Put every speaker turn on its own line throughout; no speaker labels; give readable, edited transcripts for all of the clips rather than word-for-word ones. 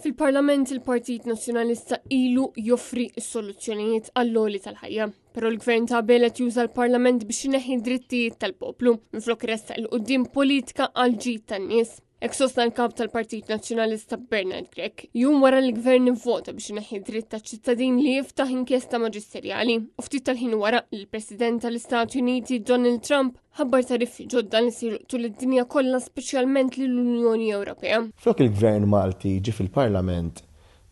Fil-Parlament il-Partit Nazzjonalista ilu joffri s-soluzzjonijiet għall-għoli tal-ħajja. Però l-Gvern ta' Abela qed juża l-Parlament biex ineħħi d-drittijiet tal-poplu, minflok iressaq 'il quddiem politika għall-ġid tan-nies. Hekk sostna l-Kap tal-Partit Nazzjonalista Bernard Grech, jum wara li l-Gvern ivvota biex ineħħi d-dritt taċ-ċittadin li jiftaħ inkjesta maġisterjali u ftit tal-ħin wara li l-President tal-Istati Uniti Donald Trump ħabbar tariffi ġodda li se jolqtu lid-dinja kollha speċjalment lill-Unjoni Ewropea.
Flok il-Gvern Malti ġie fil-Parlament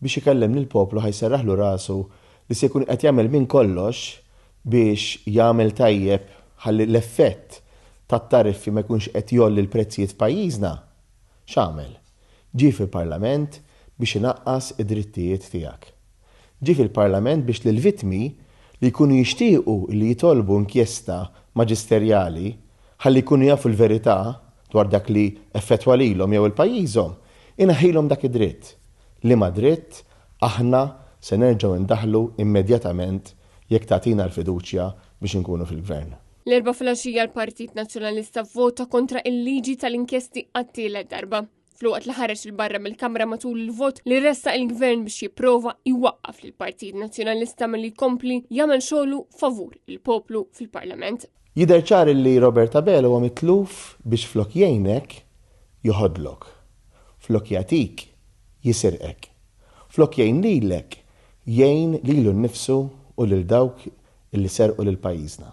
biex ikellem lill-poplu ħa jserraħlu rasu li se jkun qed jagħmel minn kollox biex jagħmel tajjeb ħalli l-effett tat-tariffi ma jkunx qed jgħolli l-prezzijiet f'pajjiżna, x'għamel? Ġie fil-Parlament biex inaqqas id-drittijiet tiegħek. Ġie fil-Parlament biex lill-vittmi li jkunu jixtiequ li jitolbu inkjesta maġisterjali ħalli jkunu jafu l-verità dwar dak li effettwa lilhom jew il-pajjiżhom, ineħħilhom dak id-dritt. Liema dritt aħna se nerġgħu ndaħħlu immedjatament jekk tagħtina l-fiduċja biex inkunu fil-Gvern.
L-Erbgħa filgħaxija l-Partit Nazzjonalista vvota kontra il-liġi tal-inkjesti għat-tielet darba, filwaqt li ħareġ 'il barra mill-Kamra matul il-vot li ressaq il-Gvern biex jipprova jwaqqaf lill-Partit Nazzjonalista milli jkompli jagħmel xogħlu favur il-poplu fil-Parlament.
Jidher ċar illi Robert Abela huwa mitluf biex flok jgħinek, joħodlok. Flok jagħtik, jisirqek. Flok jgħin lilek, jgħin lilu nnifsu u lil dawk li serqu lil pajjiżna.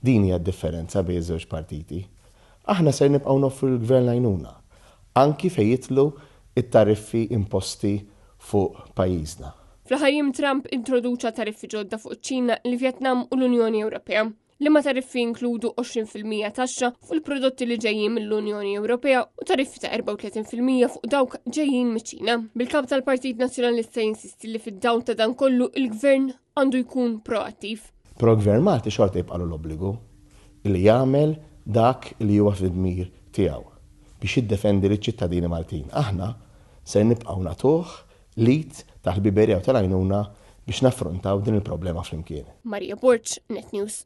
Din hija d-differenza bejn iż-żewġ partiti. Aħna ser nibqgħu noffru lill-Gvern l-għajnuna, anki fejn jidħlu t-tariffi imposti fuq pajjiżna.
Fl-aħħar jiem Trump introduċa tariffi ġodda fuq iċ-Ċina, il-Vjetnam u l-Unjoni Ewropea. Liema tariffi jinkludu 20% taxxa fuq il-prodotti li ġejjin mill-Unjoni Ewropea u tariffi ta' 34% fuq dawk ġejjin miċ-Ċina. Bil-kap tal-Partit Nazzjonalista jinsisti li fid-dawl ta' dan kollu il-Gvern għandu jkun proattiv.
Però l-Gvern Malti xorta jibqagħlu l-obbligu li jagħmel dak li huwa fid-dmir tiegħu biex jiddefendi liċ-ċittadini Maltin. Aħna ser nibqgħu nagħtuh l-id tal-ħbiberija u tal-għajnuna biex naffrontaw din il-problema flimkien.
Maria Borg, Net News.